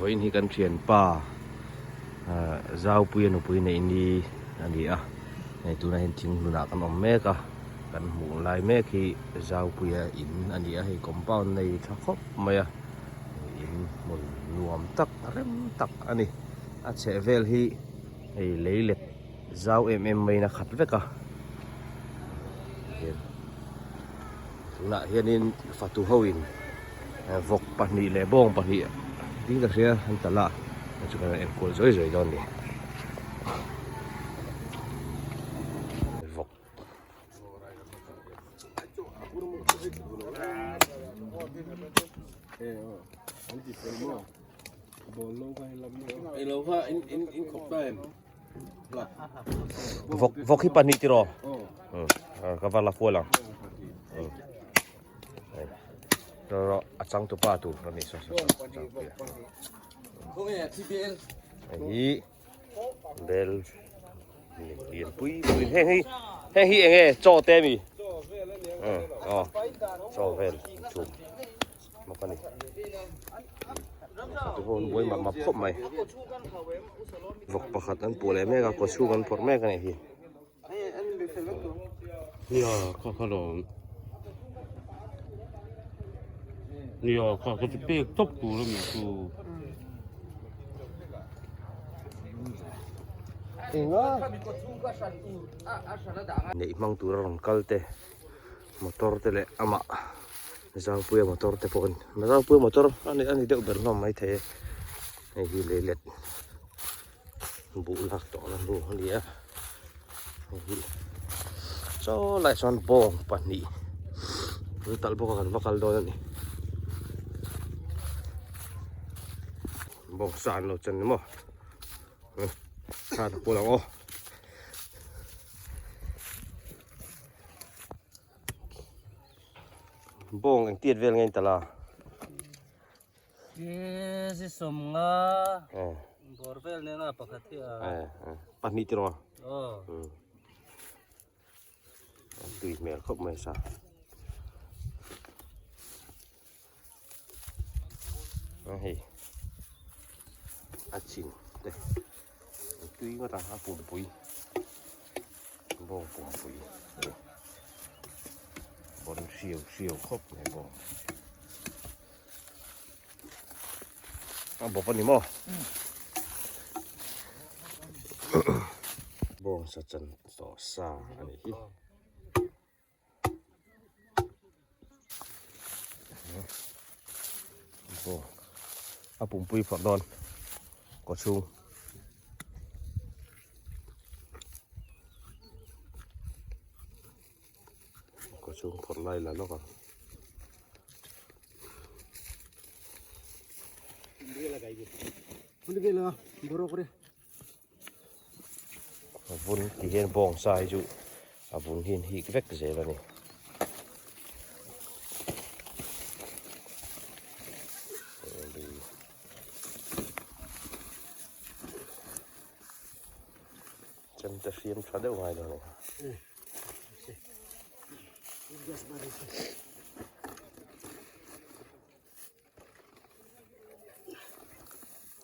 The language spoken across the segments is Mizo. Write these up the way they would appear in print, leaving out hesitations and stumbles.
Vawiin hi kan thianpa Zaupuia nupui neih ni a ni a, hei tunah hian thinghlunah kan awm mek a, kan hmuh lai mek hi Zaupuia in a ni a, hei compound nei tha khawp mai a, in hmun nuam tak rem tak a ni, a chhehvel hi hei lei let zau em em maiin a khat vek a tunah hianin fatu ho in vawk pahnih leh bawng pahnih ding ka hria an talh a chu kan enkual zuai zuai dawn a ni vawk. Vawk vawk hi pahnih tiraw ka va la kual ang rawh a changtupa tur a ni saw saw hei hi bel lian pui pui heng hi heng hi eng nge chaw te ami aw chaw vel chhum bawk a ni tu pawh an buai map map khawp mai vawk pakhat an puah leh mek a kaw chhung an phawrh mek a nih hi. Nia kha kha lawm nia kha kha chu pek tawp tur a nih chu. Neih hmang tur a rawn kal te motor te leh amah Zangpuia motor te pawh a ni Zangpuia motor a ni a ni deuh ber hlawm maithei e hei hi lei let buh lak tawh na hnu a ni a hei hi chaw lai chuan bawng pahnih an talh bawk a kan va kal dawn a ni bawng sa an lo chen ni maw thla ta kual ang aw. Bawng engtiat vel nge in talh a? Kg sawmnga bawr vel nena pakhat hi a. Pahnih tiraw? Aw. Tui hmel khawp mai sa. Hei a chin te tui ngawt a a pumpui bawng pumpui bawn hriau hriau khawp mai bawng a bawp a ni maw bawng sa chan tawh sa a nih hi. A pumpui phawrh dawn kaw chhung kaw chhung phawrh lai la lawk ang. A vun ti hian bawng sa hi chu a vun hi an hik vek zel a ni. Chemte hriam tha deuh ngai lo a ni.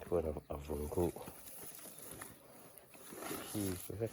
Chuan a vun khu hi vek.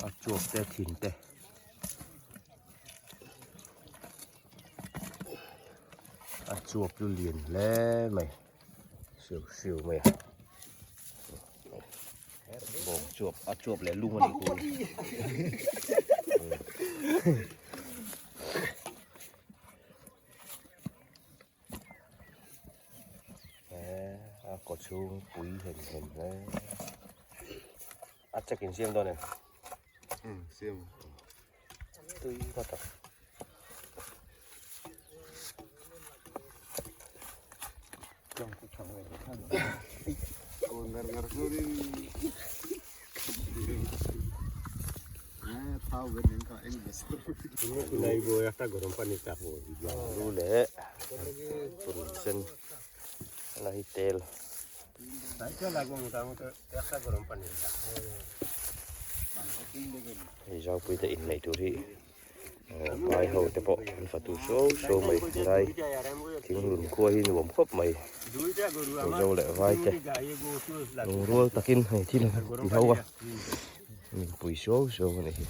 A chuak te thin te a chuak chu lian hle mai siu siu mai a bawng chuak a chuak leh lung a nih tur Kawchhung pui hem hem hle. A check in siam dawn em? Umm siam. Tui ngawt a. Kawn ngar ngar chuanin Lu leh purun sen la hi tel. Hei zaupui te inneih tur hi vai ho te pawh an fatu suau suau mai helai thinghlun khua hi nuam khawp mai mizo leh vai te lungrual takin hei thil an ti ho a min pui suau suau a ni hi.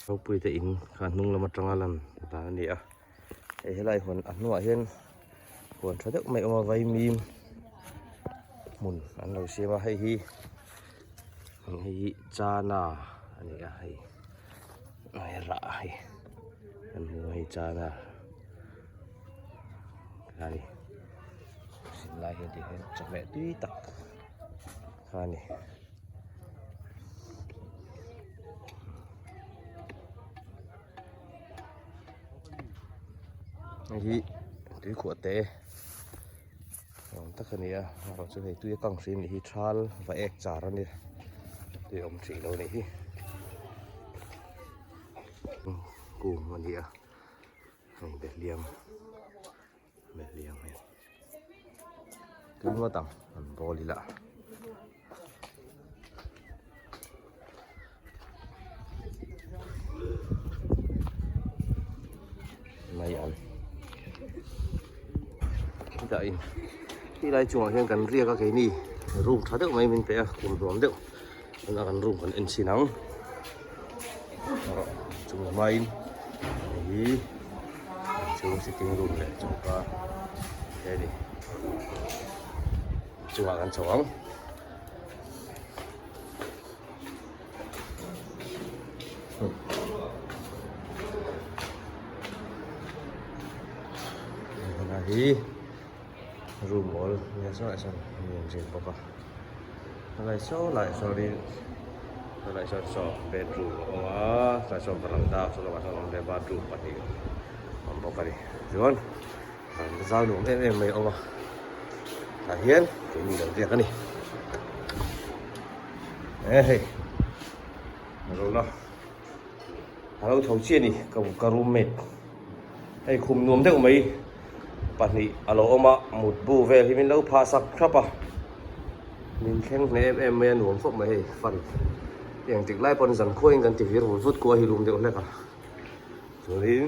Ropui te in kha hnung lam atanga lan dan a ni a hei helai huan a hnuah hian huan tha deuh mai a awm a vaimim hmun an lo siam a hei hi hei hi chana a ni a hei hei rah hei kan hmu a hei chana a ni sin lai hian ti hian chawhmeh tui tak kha a ni. Hei hi tui khuah te awm tak a ni a erawh chu hei tui a kang hrim nih hi thal va ek char a nia tui a awm hrih lo a nih hi kung a ni a hei behliang behliang hei tui ngawt ang an bawl ila. Mai ang hetah in helai chungah hian kan riak a keini room tha deuh mai min pe a khum hnuam deuh tunah kan room kan en chhin ang chung hmain hei hi chhung sitting room leh choka te a ni. Chungah kan chho ang. Hei hi room awl nia saw ah sawn mi an riak bawk a helai saw laiah sawnin helai sawn saw bedroom a awm a tlai sawn varanda saw lamah sawn a awm leh bathroom pahnih a awm bawk a ni chuan. An zau nuam em em mai a awm a tah hian keini lo riak a ni e hei ro la a lo tho chiah a ni ka ka roommate hei khum nuam deuh mai pahnih a lo awm a mutbu vel hi min lo phah sak thlap a min thleng hle em em mai a nuam khawp mai hei fan engtik lai pawn zan khuain kan ti vir vut vut kuah hi lum deuh hlek a chuanin.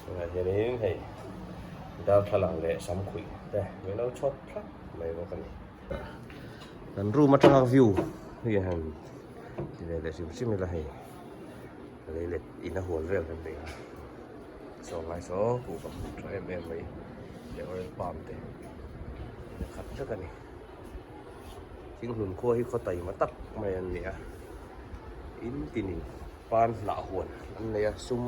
Tunah hianin hei darthlalang leh samkhuih te min lo chhawp thlap mai bawk a ni. Kan room atanga view hi a han ti ve leh hrim hrim ila hei lei let in a hual vel kan nei a saw ngai saw kuhva hmuh tha em em mai leh oil palm te a khat vek a ni. Thinghlun khua hi khaw taima tak mai an ni a in tinin pan hnah huan an nei a sum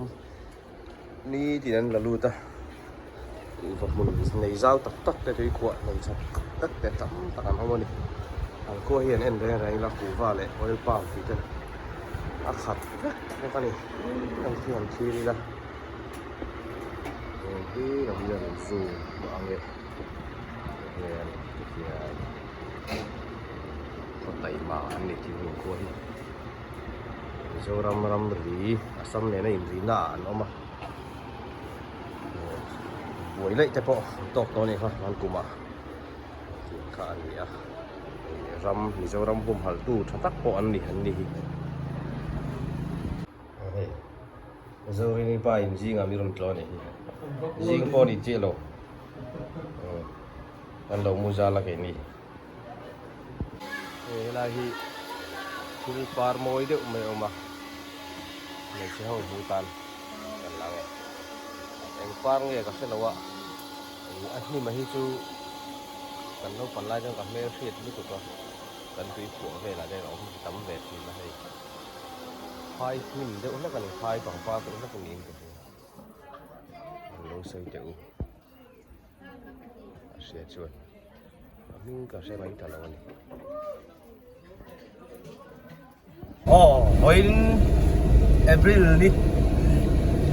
ni tin an la lut a kuhva hmun nei zau tak tak te tui khuah nei tha tak tak te tam tak an awm a ni an khua hi an en reng reng ila kuhva leh oil palm tih te a khat vek bawk a ni an khi han thlir ila heng hi lam hian zoom ang e hian tikhian khaw taima an ni thinghlun khua hi. Mizoram ramri Assam nena inrina ah an awm a buai laih te pawh an tawk tawh a nih kha hman kumah tih kha a ni a ram Mizoram humhalh tu tha tak pawh an ni an ni hi hei Zorini pa in zingah mi rawn tlawh a nih hi zing pawh a ni chiah lo kan lo mu zal a keini. Hei helai hi thil par mawi deuh mai a awm a hmeichhe ho hmuh tan kan lang e eng par nge ka hre lo a a hnim a hi chu kan naupang lai chuan ka hmel hriat lutuk a kan tui phuah velah te a awm tam ve thin a hei phai hnim deuh hlek a ni phai pangpar deuh hlek niin ka hria. sawi teh u a hria chuan a hming ka hre mai ta lo a ni. Aw vawiin April ni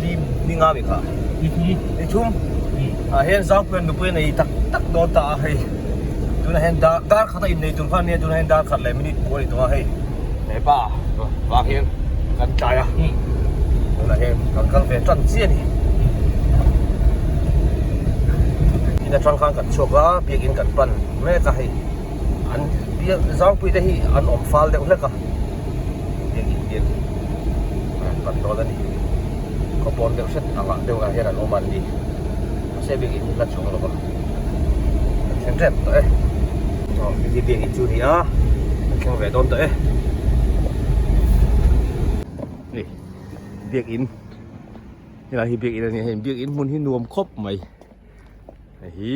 lim ni nga mi kha ni thum ah hian Zaupuian nupui a nei tak tak dawn ta a hei tunah hian dar dar khat a innei tur kha a nia tunah hian dar khat leh minute pawh a ni tawh a hei hepa vang hian kan tlai a tunah hian kan kal ve tan chiah a ni in atang khan kan chhuak a biakin kan pan mek a hei. An biak zangpui te hi an awm fal deuh hlek a biakin hian an pan dawn a ni khaw pawn deuh hret angah deuh ah hian an awm an ni mahse biakin hi hla chuang lo va an thleng tep tawh e aw hei hi biakin chu a ni a an thleng ve dawn tawh e hei biakin helai hi biakin a ni a hei biakin hmun hi nuam khawp mai hei hi.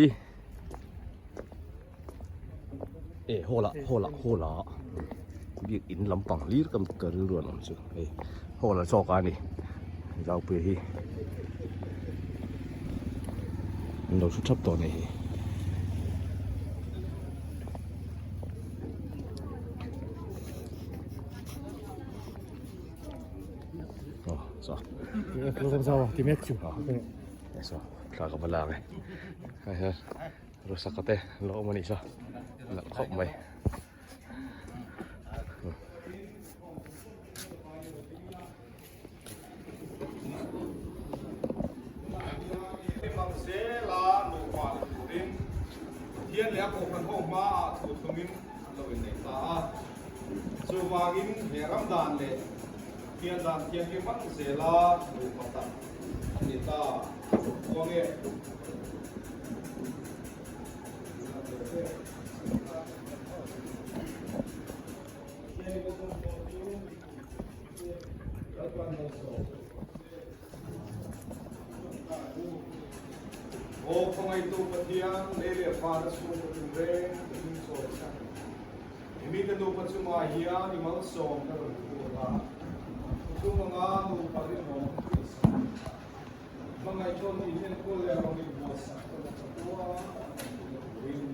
E hall ah hall ah hall ah biakin lampang hlir ka ka rilru an awm chu hei hall a chawk a ni zaupuia hi an lo thu thap tawh a nih hi. Aw saw saw thla ka va lak e hei hian. Rusaka te an lo awm a nih saw nalh khawp mai. Hmang zela nupa ni turin Pathian leh a kohhran ho hmaah thu thlungin an lo innei ta a. Chuvangin he ram dan leh Pathian dan thianghlim hmang zela nupa tak an ni ta. Khawnge? Aw khawngaihtu Pathian, lei leh van a chhungkaw tinreng ka hming sawi sak. I mite nupa chungah hian i malsawm ka rawn phur a, thuthlung anga nupa rinawm ka tihsak ang kha. Hmangaihtawn in enkawl leh rawng in buatsak ka la tha tua a kan tihna turin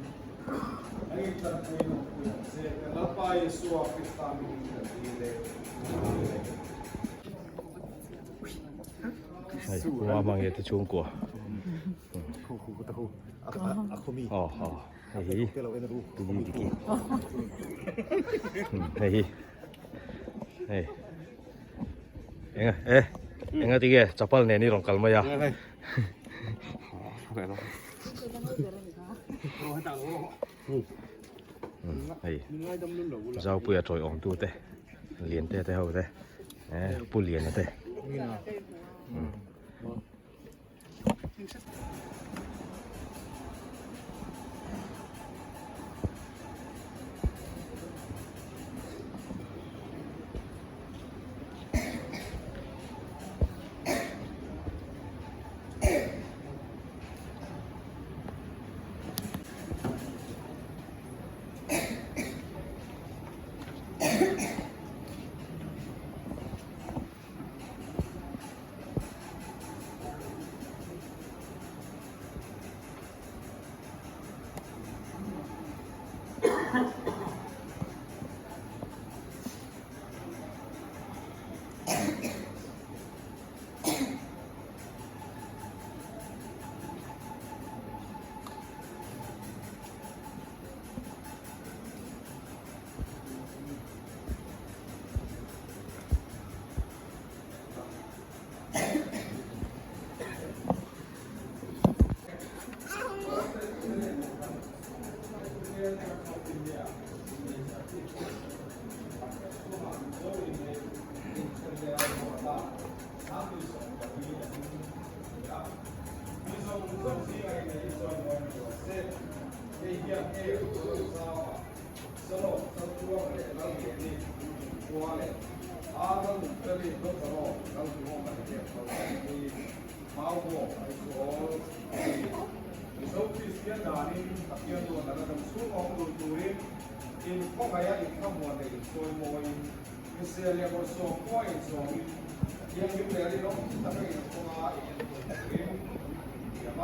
an intanpui nawmpui ang che. Kan Lalpa Isua Krista hmingin kan dil e. Amen. Hei, Puma hmang te chhungkua. Aw, aw, hei hi Diki Diki. Hei hi. Hei. Enga e enga tige chapal nen i rawn kal mai a. Hei Zaupuia tawi awm tu te Liante te ho te e Pu Liana te.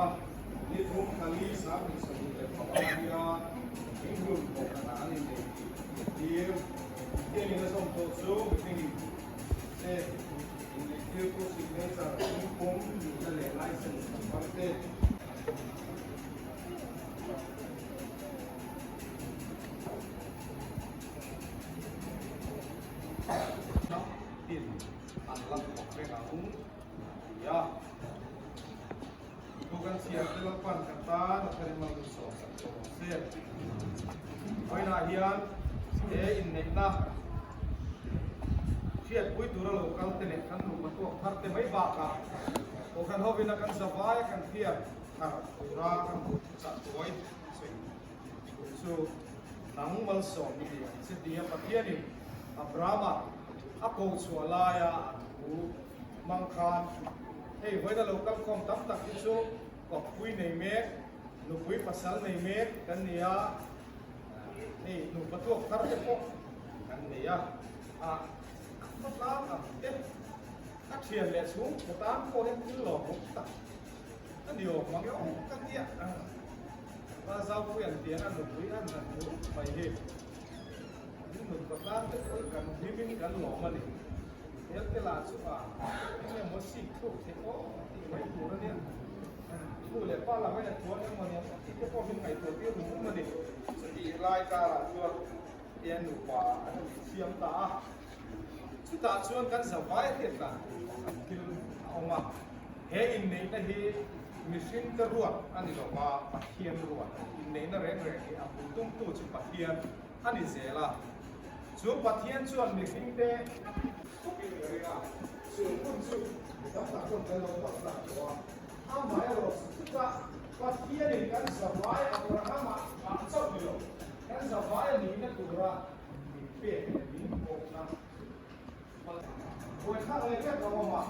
a, ni thum thla li 25 hian Inhlun kohhranah an innei tih tir. Pathianin a zawm tawh chu mihringin se inneihtirtu signature thingpum nihna leh license number te. Tin an la thawk reng ang ti a. Thu kan chhiar te Lalpan kan tan a tharin mal min sawm sak tawh ang se. Vawiinah hian he inneihna hriatpui tura lo kal te leh kan nupa tuak thar te mai bakah Kohhran hovin a kan zavai a kan hriat thar tura kan chah tuai sawi tur chu nang malsawm ni ang che tia Pathianin Abrahama a ko chhuah laia an thu hmang khan hei vawiina lo kal khawm tam tak hi chu kawppui nei mek, nupui pasal nei mek kan ni a, hei nupa tuak thar te pawh kan nei a, a khawtlang ang te a thian leh chhung ka tan pawh hian thil lawmawm tak a ni awm mang e aw ka tia a zaupui an tiang a nupui an han hmu mai hi. Min nun khawtlang te pawh hi kan hlim in kan lawm a ni. Hel te lah chu a eng emaw sik thluk theih aw tih mai tur a nia. Nu leh pa lam in a chuan emaw nia tih te pawh min ngaihtuah tir rum rum a ni. Chutih lai karah chuan he nupa an han insiam ta a. Chutah chuan kan zavai hriat dan tur pakhat thil a awm a. He inneihna hi mihring te ruat a ni lo va, Pathian ruat a ni. Inneihna reng reng hi a bul tumtu chu Pathian a ni zel a. Chu Pathian chuan mihring te thukin ka ring a, chu hun chu mi tam tak chuan kan lo palh tlak tawh a. Amaherawh chutah Pathianin kan zavai Abrahama ah chauh ni lo, kan zavai a nihna tura min pek leh min pawhna Buaithlak leh vek a awm a,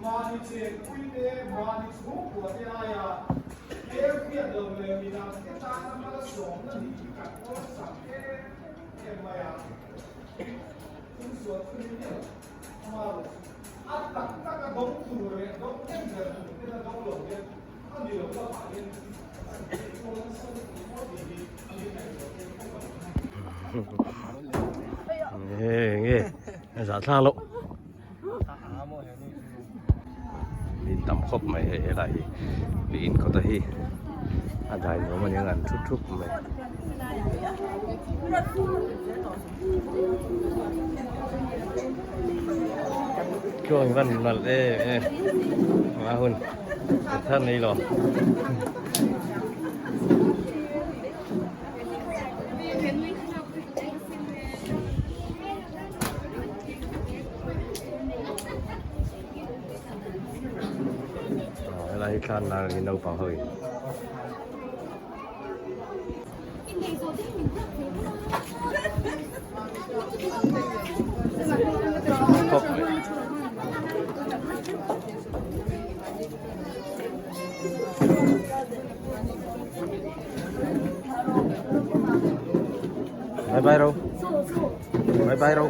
mahni chengpui te, mahni chhungkua te aia hmel hriat lo leh midang te tana malsawmna nih hi kan awlsam em em mai a. Thil sual chu ni miah lo, ama rawh chu a tak tak a dawng tur leh dawng em ber tur ten a dawng lo hian a ni lo lamah hian kan enkawl nasa lutuk maw tih hi min ngaihtuah tir khawp a ni. Nge nge a zah thlak loh min tam khawp mai hei helai hi mi in kawt a hi a dai nuam a nia an thu thup mai. Chuan van nalh em em a hun thar nei lo. Helai hi thlan nan hi naupang ho in khawp mai. Bye bye ro. Bye bye ro.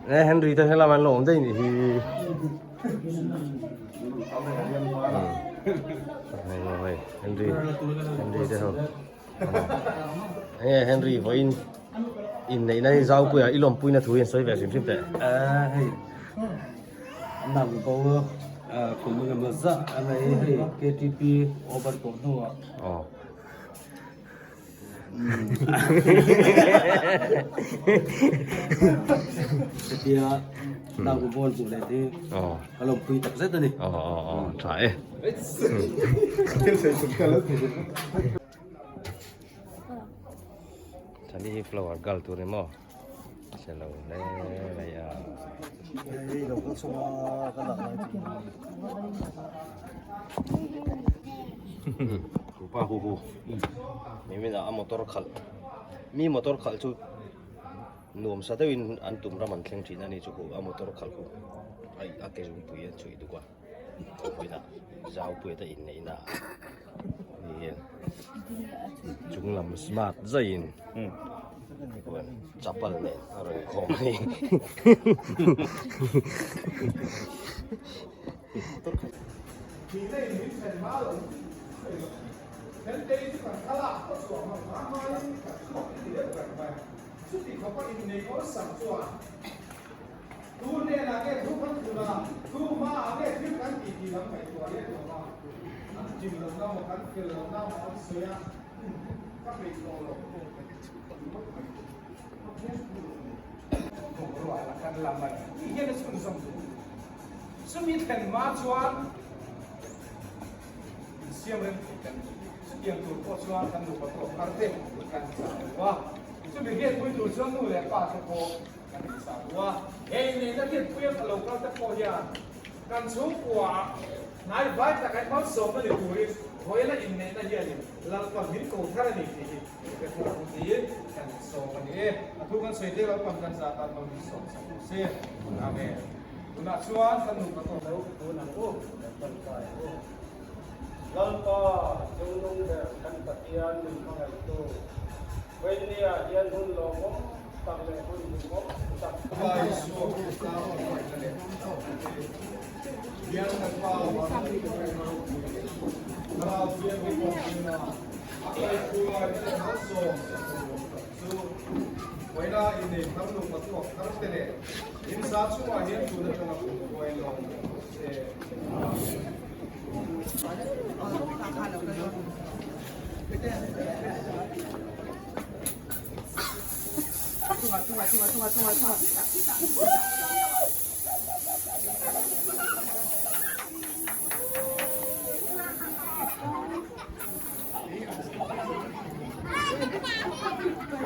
Nè Henry tôi sẽ làm ăn lộn đây thì Henry Henry đây không Enge Henry vawiin inneihna hi Zaupuia i lawmpuina thu hi an sawi ve hrim hrim teh. A hei nang bo kum engemaw zah a nei hei KTP over tawh hnuah. Aw. Hetia nang bo bawn hmuh leh hi ka lawmpui tak zet a ni. Aw aw aw tha e. Thani hi flower girl tur ni maw se lo hle mai a. Upa hu hu mi a motor khalh mi motor khalh chu nuam sa deuhin an tum ram an thleng thin a ni chu hu a motor khalh hu a ke zungpui an chhuih duk a. Puina zau puia te inneihna. Hei hian chung lam smart zaiin chapal nen a rawn khawm a ni. Tu hnenah nge thu kan thun a, tu hmaah nge thil kan tih tih lam ngaihtuah leh lo a, an ṭin lohna maw kan fel lohna maw an sawi a, ka peih tawh lo. Ti hian a chhunzawm duh. Chumi thlen hma chuan insiam rem thei kan ni. Chutiang tur pawh chuan kan nupa tawk thar te kan chah duh a, chumi hriatpui tur chuan nu leh pa te pawh Kan inchah duh a, he inneihna hriatpuia ka lo kal te pawh hian kan chhungkua hnai vai tak ai malsawmna ni turin vawiina inneihna hianin Lalpa min ko thar a ni tih hi ka thar ang tiin kan insawm a ni e. A thu kan sawi tel Lalpan kan zah tan mal min sawm sak u se. Amen. Tunah chuan kan nupa tawk lo tun ang u, kan tawngtai ang u. Lalpa, Chungnung ber kan Pathian min hmangaihtu, Vawinia hian hun lawmawm tak leh hun hlimawm tak. Pa Isua Krista hmangaihna leh Bian kan Pa Van ropui leh Thlarau Thianghlim awmpuina a kaihhruaina leh malsawm sakawm tak chu Vawiina innei thar nupa tuak thar te leh insa chungah hian tun atanga kumkhuain lo awm rawh se.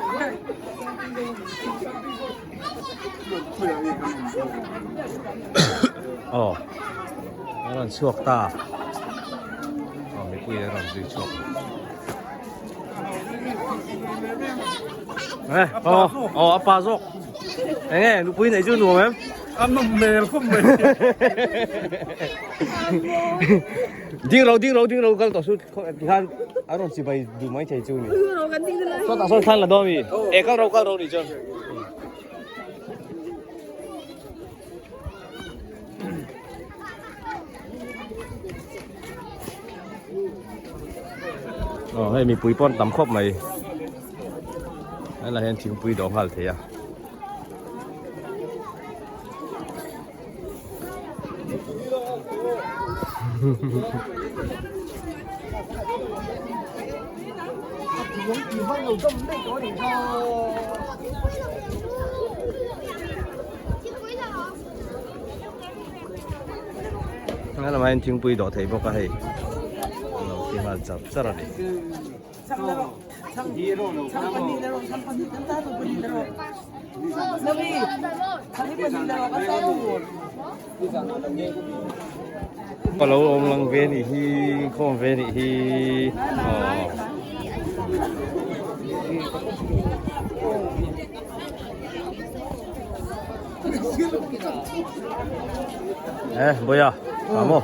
Amen. Aw a rawn chhuak ta aw mipui a rawn zui chhuak eh aw aw a pa zawk eng nge nupui neih chu nuam em a nawm hmel khawp mai ding ro ding ro ding ro kal tawh su tikhan a rawn chibai duh mai thei chu ni sawtah sawn thlan la dawn mi e kal ro kal ro ni chuan Aw hei mipui pawh an tam khawp mai helai hian thingpui dawh nghal thei a. Nga lamah hian thingpui dawh thei bawk a hei an lo ti nghal char char a ni. Ka lo awm lang ve nih hi khawm ve nih hi aw. Eh, boya, amo.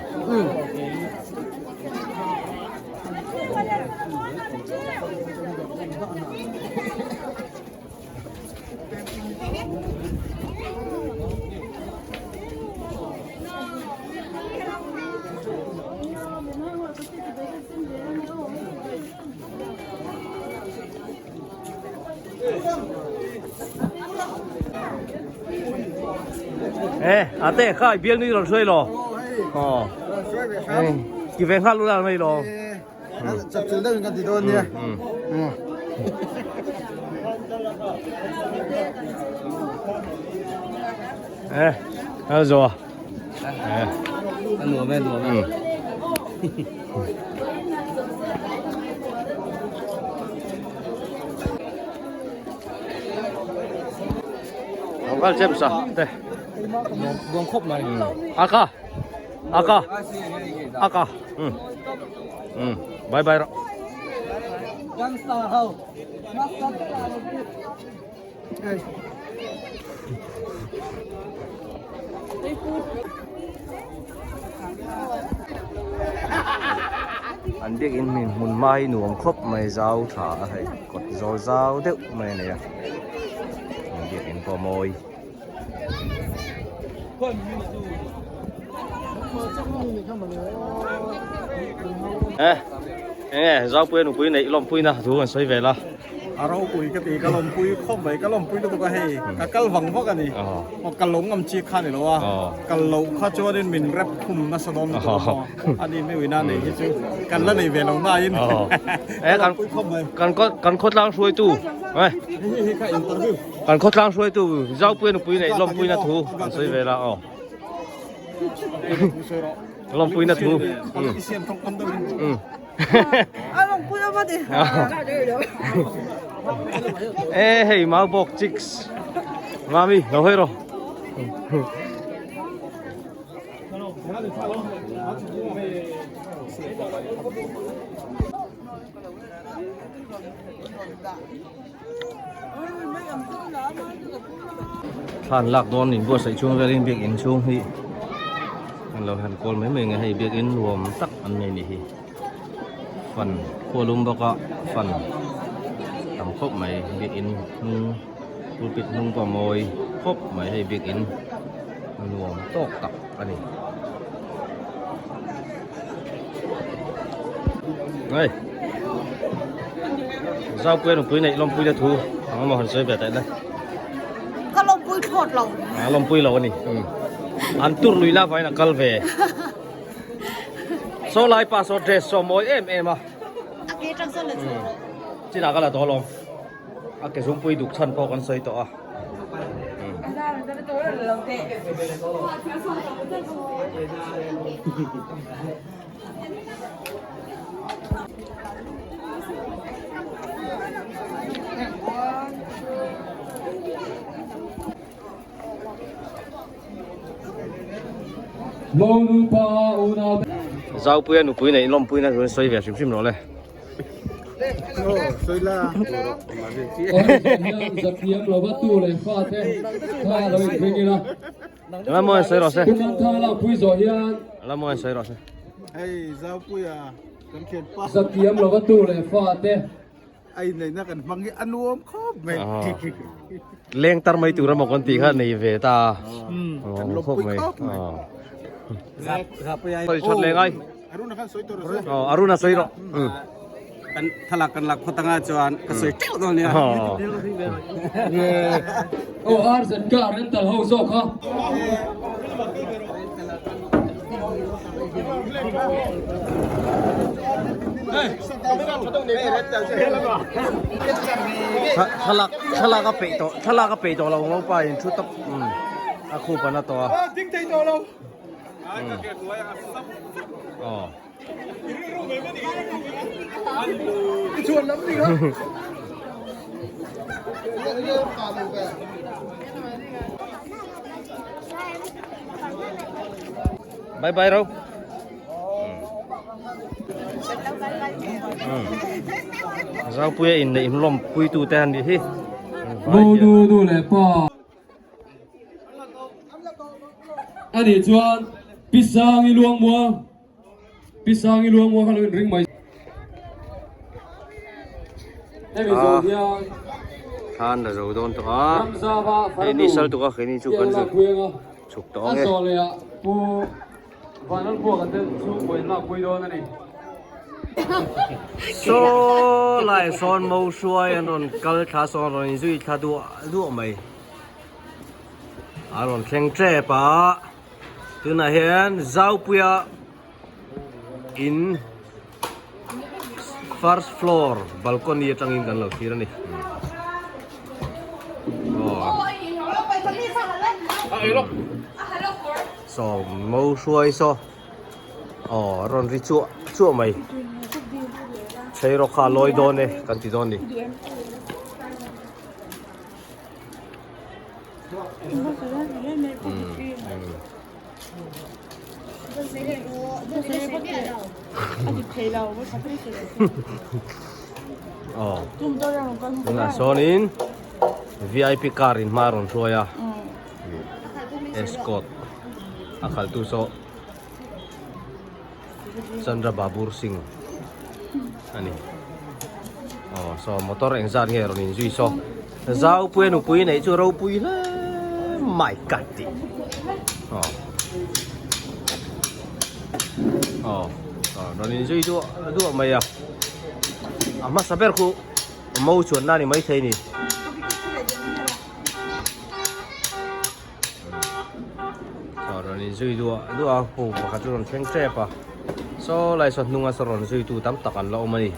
Eh, ate kha i bial nui rawn hruai lo. Aw. Ki ve nghal ula mai lo. Chapchil deuhin kan ti dawn nia. Eh, a zo a. Eh. A nuam e, nuam e. Không có chém sao? Đây. Nuam khawp mai. Aka. Aka. Aka. Ừ. Ừ. Bye bye rồi. Gangster ho. An biakin hmin hmun hma hi nuam khawp mai zau tha a hei kawt zawl zau deuh mai a nei a an biakin pawh a mawi. Eh enge Zaupuia nupui neih lawmpuina thu kan sawi vel a. A ropui ka ti ka lawmpui khawp mai ka lawmpui lutuk a hei ka kal vang vak a ni aw kal lo ngam chi kha ni lo a kal loh kha chuanin min rep khum nasa dawn lutuk a maw a ni mi uina nei hi chu kan la nei ve lo nain ka lawmpui khawp mai. Kan kan khawtlang hruaitu kan khawtlang hruaitu Zaupuia nupui neih lawmpuina thu an sawi vel a aw lawmpuina thu. Ê hei mau bawk chicks mami lo hawi rawh thlan lak dawn in buatsaih chhung velin biakin chhung hi an lo han kawl mai mai nge hei biakin nuam tak an nei ni hi fan khualum bawk a fan tam khawp mai biakin hnung pulpit hnung pawh a mawi khawp mai hei biakin nuam tawk tak a ni. Hei Zaupuia nupui neih lawmpui na thu ang emaw han sawi ve taih na. Ka lawmpui thlawt lo. A lawmpui lo a ni. An tur lui la vain a kal ve. Saw lai pa saw dress saw mawi em em a. A ke tang saw la chu. Chinah ka la tawh alawm. A ke zungpui duk chhan pawh kan sawi tawh a. Zaupuia nupui neih lawmpuina chu an sawi ve hrim hrim rawh le. Lamawi sawi rawh se. Lamawi sawi rawh se. Hei Zaupuia kan thianpa. Zathiam lova tu leh fate. A inneihna kan hmang hi a nuam khawp mai. Leng tar mai tur emaw kan tih kha nei ve ta. Kan lawmpui khawp mai. Sawi that leh ngai. Aruna khan sawi tawh rawh se. Aw Aruna sawi rawh. Kan thlalak kan lak khawt anga chuan ka sawi teuh dawn nia. Aw RZK rental ho zawk kha. Thlalak thlalak a peih tawh thlalak a peih tawh lo ngo pa in thu tawp a khup an a tawh a. Bye bye ro. Zaupuia in neih hlawm pui tu te an nih hi. Nu nu nu leh pa. Ani chuan Pi Sangi Luangmuang, Pi Sangi Luangmuang kha lo inring mai. Hemi zo hian Thlan la zo dawn tawh a, Ramzava hei ni sal tuk a keini chu kan zuk chhuk tawh ang e. A zawh leh ah Pu Vanlalbuaka te chhungkaw in lak pui dawn a ni. Saw lai sawn mo hruai an rawn kal thla sawn rawn inzui thla duah duah mai. A rawn thleng tep a, tunah hian Zaupuia in first floor balcony atangin kan lo thlir a ni. Saw mo hruai saw aw a rawn ri chuah chuah mai chei rawk kha a lawi dawn e kan ti dawn ni. Tunah sawnin vip car in hma a rawn hruai a escort a khalhtu saw Chandra Babur Singh. a ni. Aw saw motor engzat nge rawn inzui saw Zaupuia nupui neih chu ropui hle mai ka ti. Aw aw rawn inzui duah duah mai a a hmasa ber khu mo chuanna a ni maithei a ni. Saw rawn inzui duah duah a hu pakhat chu rawn thleng tep a saw lai saw hnunga saw rawn zui tu tam tak an la awm a ni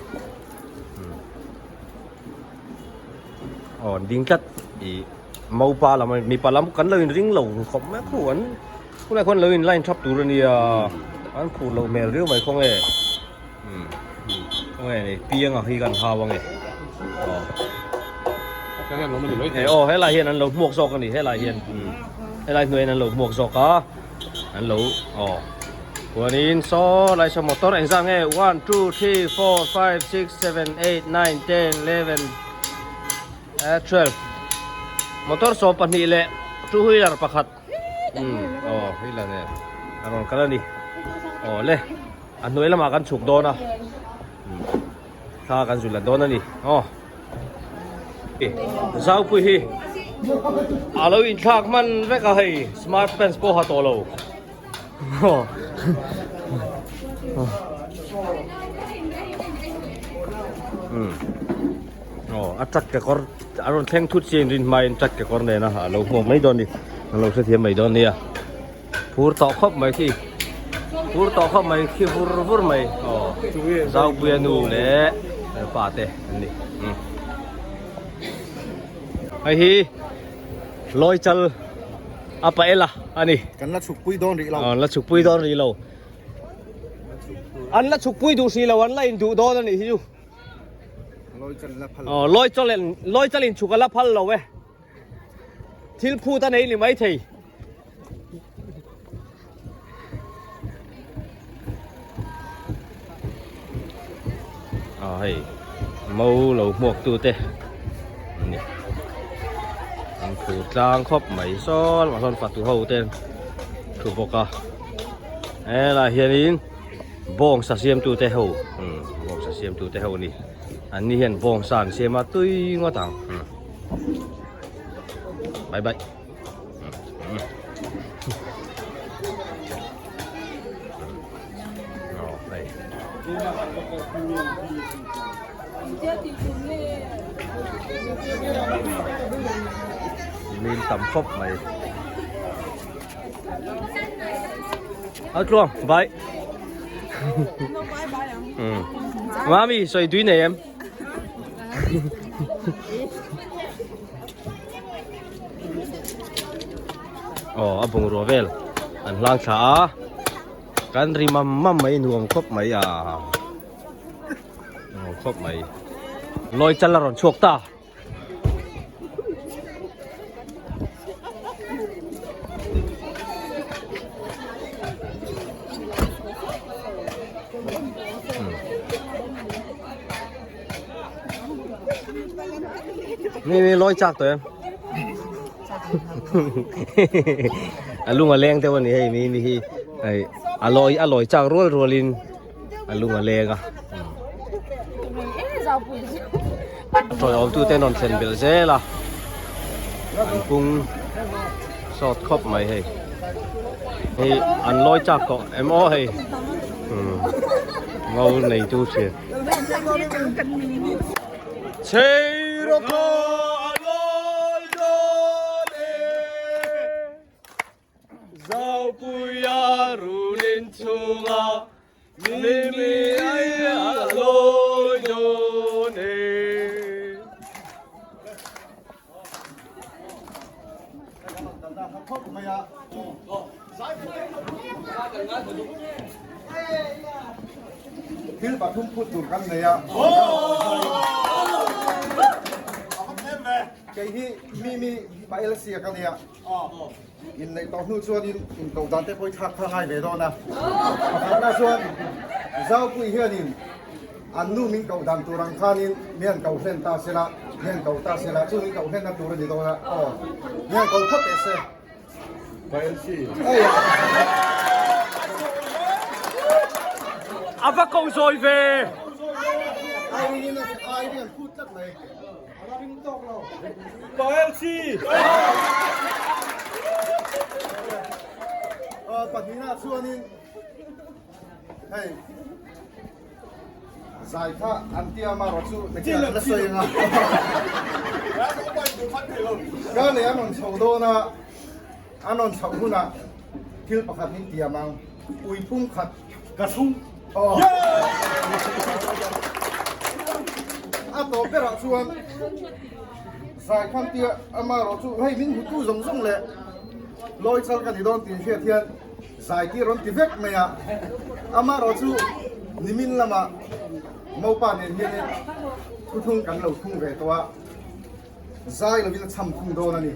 aw an ding tlat ih mopa lam mipa lam kan lo in ring lo khawp mai khu an khulai khuan lo in line thap tur a nia an phur loh hmel riau mai khawnge Khawnge ni pianga hi kan hau ange aw he aw helai hian an lo hmuak zawk ani helai hian helai hnuai hian an lo hmuak zawk a an lo aw chuanin saw lai saw motor engzah nge 1 2 3 4 5 6 7 8 9 10 11 12 motor 12 leh two wheeler pakhat aw wheeler nen a rawn kal ani aw le. A hnuai lamah kan chhuk dawn a, thla kan zul la dawn a ni aw. Zaupui hi a lo inthlak hman vek a hei smart pants pawh ha tawh lo. Aw a truck kekawr a rawn thleng thut chian rin hmain truck kekawr nena a lo hmuak mai dawn a ni a lo hrethiam mai dawn nia. Phur tawh khawp mai khi phur tawh khawp mai khi vur vur mai aw Zaupuia nu leh pa te an ni hei hi Lawichal a pa ela a ni kan la chhuk pui dawn rih lo an la chhuk pui dawn rih lo an la chhuk pui duh hrih lo an la in duh dawn a nih hi chu aw Lawichal Lawichal in chhuk a la phal lo e. Thil phut a nei ni mai thei. Ah hei mo lo hmuak tu te ani an phur tlang khawp mai saw lamah sawn fatu ho te thu bawk a helaiah hianin bawngsa siamtu te ho bawngsa siamtu te ho a ni an ni hian bawngsa an siam a tui ngawt ang. Bye bye. Min tam khawp mai. Áo chuông, bye. Mami, soi tui này em. Aw a bungrua vel an hlang thla a kan ri mam mam mai nuam khawp mai a nuam khawp mai lawi chal a rawn chhuak ta. Mi mi lawi chak tawh em a lung a leng deuh a ni hei mi mi hi hei a lawi a lawi chak rual rual in a lung a leng a tawi awm tu te an rawn thlen belh zel a an pung sawt khawp mai hei hei an lawi chak tawh em aw hei ngo nei tu thin. Zaupuia rulin chunga mimi ai a lawi dawn e. Thil pathum phut tur kan nei a. Kei hi mimi pa LC a ka nia. Inneih tawh hnu chuanin inkoh dan te pawh i thlak kha ngai ve dawn a. Pakhatna chuan Zaupui hianin an nu min koh dan tur ang khanin mi han koh hlen ta sela, mi han koh ta sela, chu min koh hlenna tur a ni dawn a, aw mi han koh phawt teh se. A va koh zawi ve. A ringin a ai ring an phut tlat mai. A la ring tawk lo. Pa LC! Pahnihna chuanin hei zai kha an tia amarawh chu nakin ah la sawi anga. Ka leh an rawn chho dawn a, an rawn chhoh hunah thil pakhat min tiam ang, ui pum khat Ka thlung. Aw. A tawp berah chuan zai khan tia amarawh chu hei min hmutu zawng zawng leh lawi chal ka ni dawn tih hriat hian zai tir rawn ti vek mai a. Amarawh chu nimin lamah Mopa nen hianin thuthlung kan lo thlung ve tawh a. Zai lovin a cham thung dawn a ni.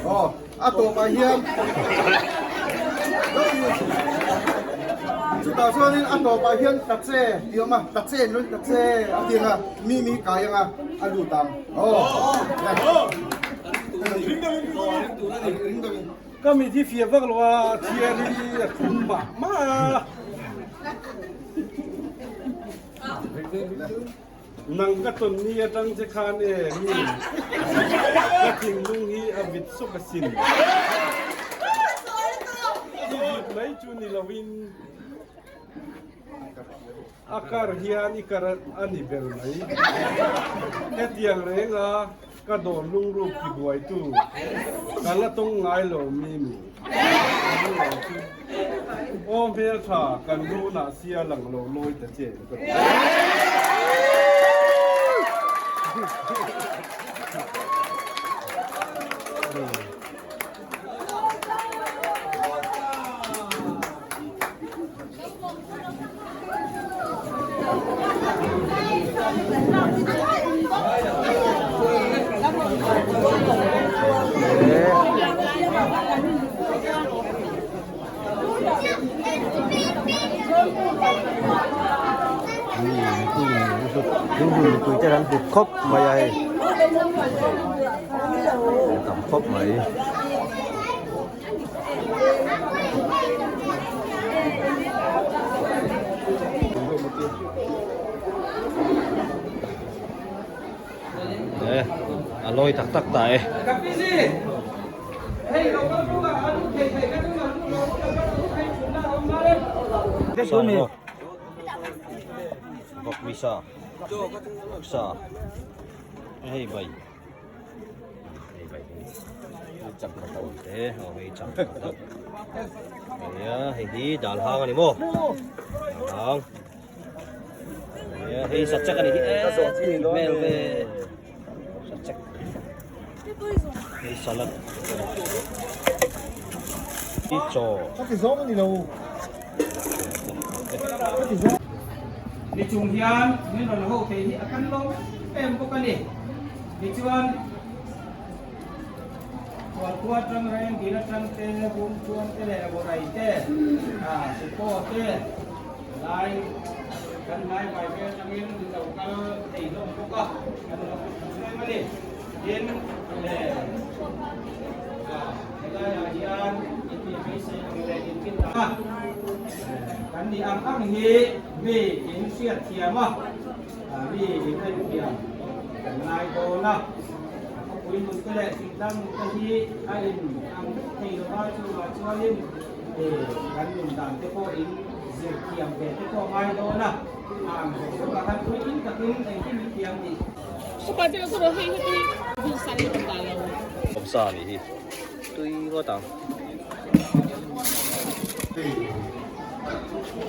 Aw, a tawpah hian chutah chuanin a tawpah hian ta che tih a awm a, ta che ni lovin ta che a ti ang a, mi mi kai ang a, a lut ang. Aw, ring deuhin. Ka mit hi fiah vak lo a, thiar hi a thum mah mah a. Nang ka tawn ni atang che khan e mi ka thinlung hi a vit sawk asin. I vit mai chu ni lovin a kar hian i kar a ni ber mai. Hetiang renga ka dawr lungruk ti buaitu ka la tawng ngai lo mi mi. Aw hmeltha kan lunah sia lang lo lawi ta che. Mipui te an hlut khawp mai a hei an tam khawp mai. A lawi tak tak ta e. Bawkmisa sa hei bai hei bai changkha to te aw hei changkha to nia hei hi dal hang ani maw dal hang nia hei sachek ani hi e hmel ve sachek hei salad hi chaw Ni chung hian min rawn ho thei hi a kan lo em bawk a ni. Tichuan, Khualkhua atang reng, dil atang te, bum chuan te leh Borai te, Supaw te, lai kan hnai vai vel atangin min lo kal thei hlawm bawk a, kan lo em a ni. Tin, helaiah hian inti beisei ang leh inti tak a, kan nih ang ang hi mi in hriat thiam a, mi in en thiam kan ngai dawn a. Khawpui nun te leh thingtlang nun te hi a in ang vek thei lo va, chuvah chuanin kan nun dan te pawh in zir thiam ve te pawh a ngai dawn a, a ang zawk zawk ah khan puitlin takin engkim in thiam tih. Awmsa nih hi tui ngawt ang. Hei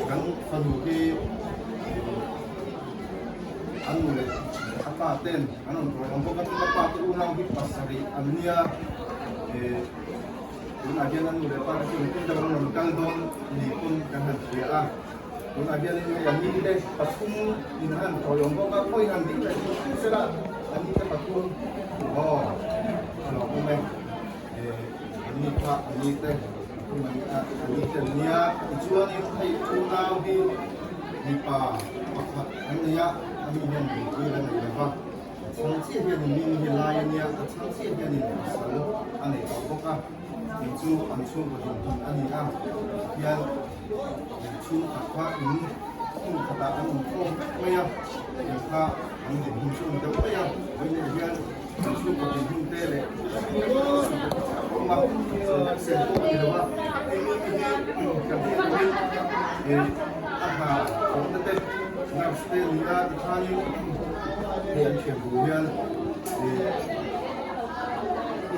kan fanu hi an nu leh a pa ten an rawn rawih ang bawk a, tin a pa te unau hi pasarih an nia tunah hian an nu leh pa te chu engtin deuh an rawn kal dawn ni pawn kan han hria a. Tunah hianin hei an ni te pathum in an tawiawm bawk a, khawi han ding leh tur tur sela an ni te pathum aw a lo awm e. Eh an ni kha an ni te pathum an a an ni te an nia tichuanin hei unau hi mipa pakhat an nei a, a mi hian buipui a nei lo va, a chhang chiah hianin mi hi lai a nia, a chhang chiah hianin pasal a nei tawh bawk a. Kei chu an chhungkaw dinhmun a ni a, hian chhungkhat kha in hmun khatah an awm khawm vek mai a, kei kha. kha an dinhmun chu a ni deuh mai a, vawiin hian an chhungkaw dinhmun te leh awm a, chuan sen pawh a ni lo a, hei mite hi kan hriat pawhin ih a hna thawhna te nurse te ni a tikhanin hei an thian tur hian ih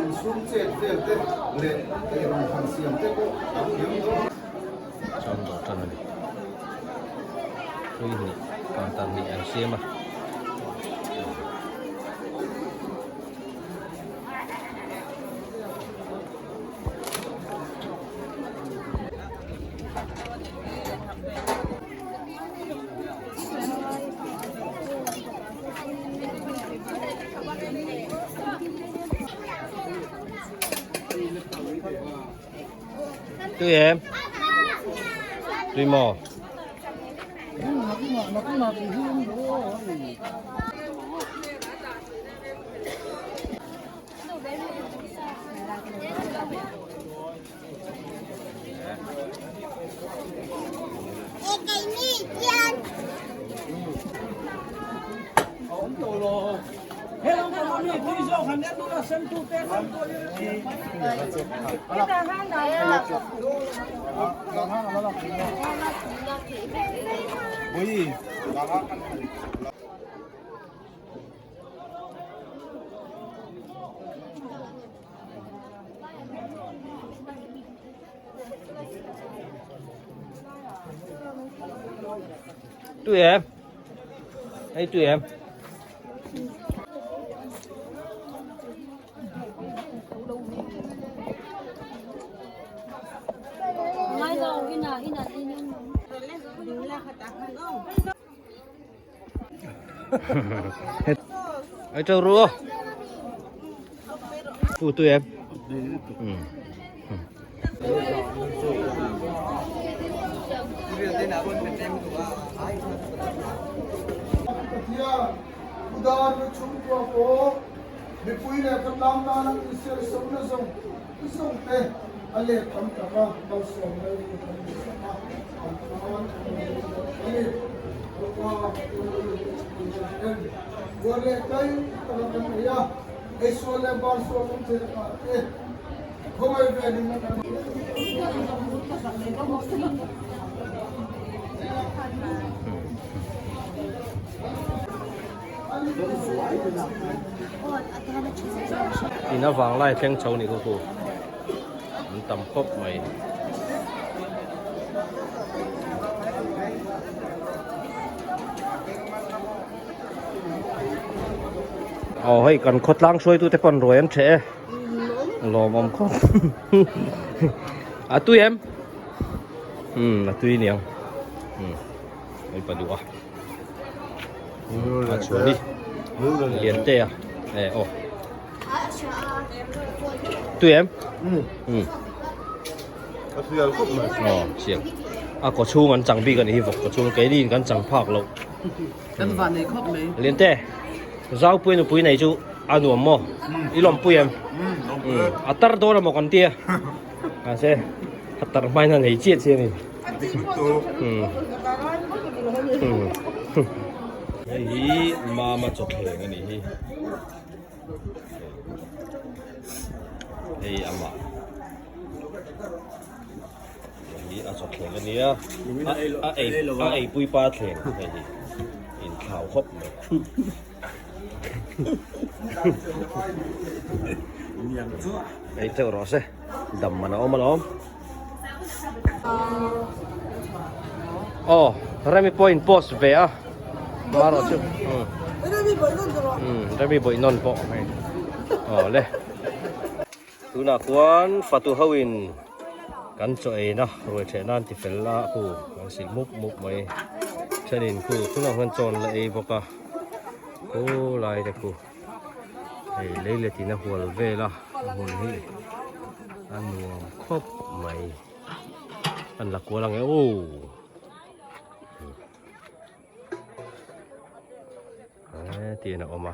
inchhung chet vel te leh eirawng han siam te pawh a thiam dawn. Chuan dawr tan a ni. Hlui hnih counter hnih an siam a. Tui em? Tui maw? Tui em? Ei tui em? Ei trâu rùa. Phụ tui em. Ừ. Pathian, Udan na chhungkua pawh mipui leh khawtlang tana insialsawmna zawng zawng te a let tam tak a, malsawmna in kan duhsak a, kan tan a ni a ni. Lalpa en buar leh kai taka kan ei a, eisual leh bansual awm thei lakah te khawngaih velin a kan. In avang lai thleng chho ni khaw an tam khawp mai. Aw hei kan khawtlang hruaitu te pawn ruai an ṭheh e lawmawm khawp a tui em umm a tui aniang umm hei pa duh a a chhuan hi lian te a e aw tui em umm a sial khawp mai aw sial a kaw chhung an chang bik a nih hi vawk kaw chhung keini in kan chang phak loh kan van nei khawp mai lian te zau pui nupui nei chu a nuam maw i lawmpui em a tar dawn amaw kan tia mahse a tar hmain a nei chiah chiah a ni hei hi mama chawthleng a nih hi hei amah hei hi a chawthleng a nia a ei a eipui pa thleng hei hi inthlau khawp mai. Ei teuh rawh se dam man a awm alawm. Aw Remi pawh in post ve a marawh chu umm Remi bawih nawn pawh hei aw le tunah khuan fatu ho in kan chaw ei na ruai theh nan ti fel a khu an silh mup mup mai thenin khu tunah khuan chaw an la ei bawk a khulai te khu. Hei lei let in a hual vel a a hmun hi a nuam khawp mai an la kual ang e aw hetiang a awm a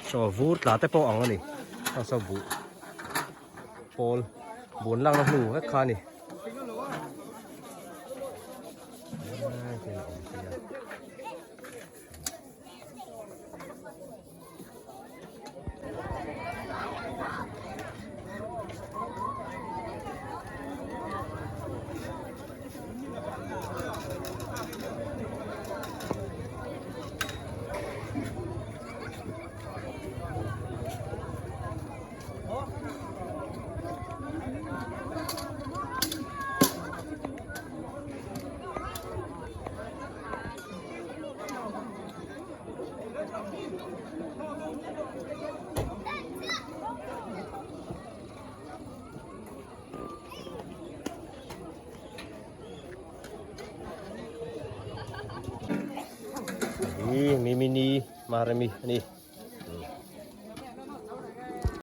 saw vur tla te pawh ang a ni saw buh pawl. Buan lakna hnu vek kha a ni. Hi mimini marami ani.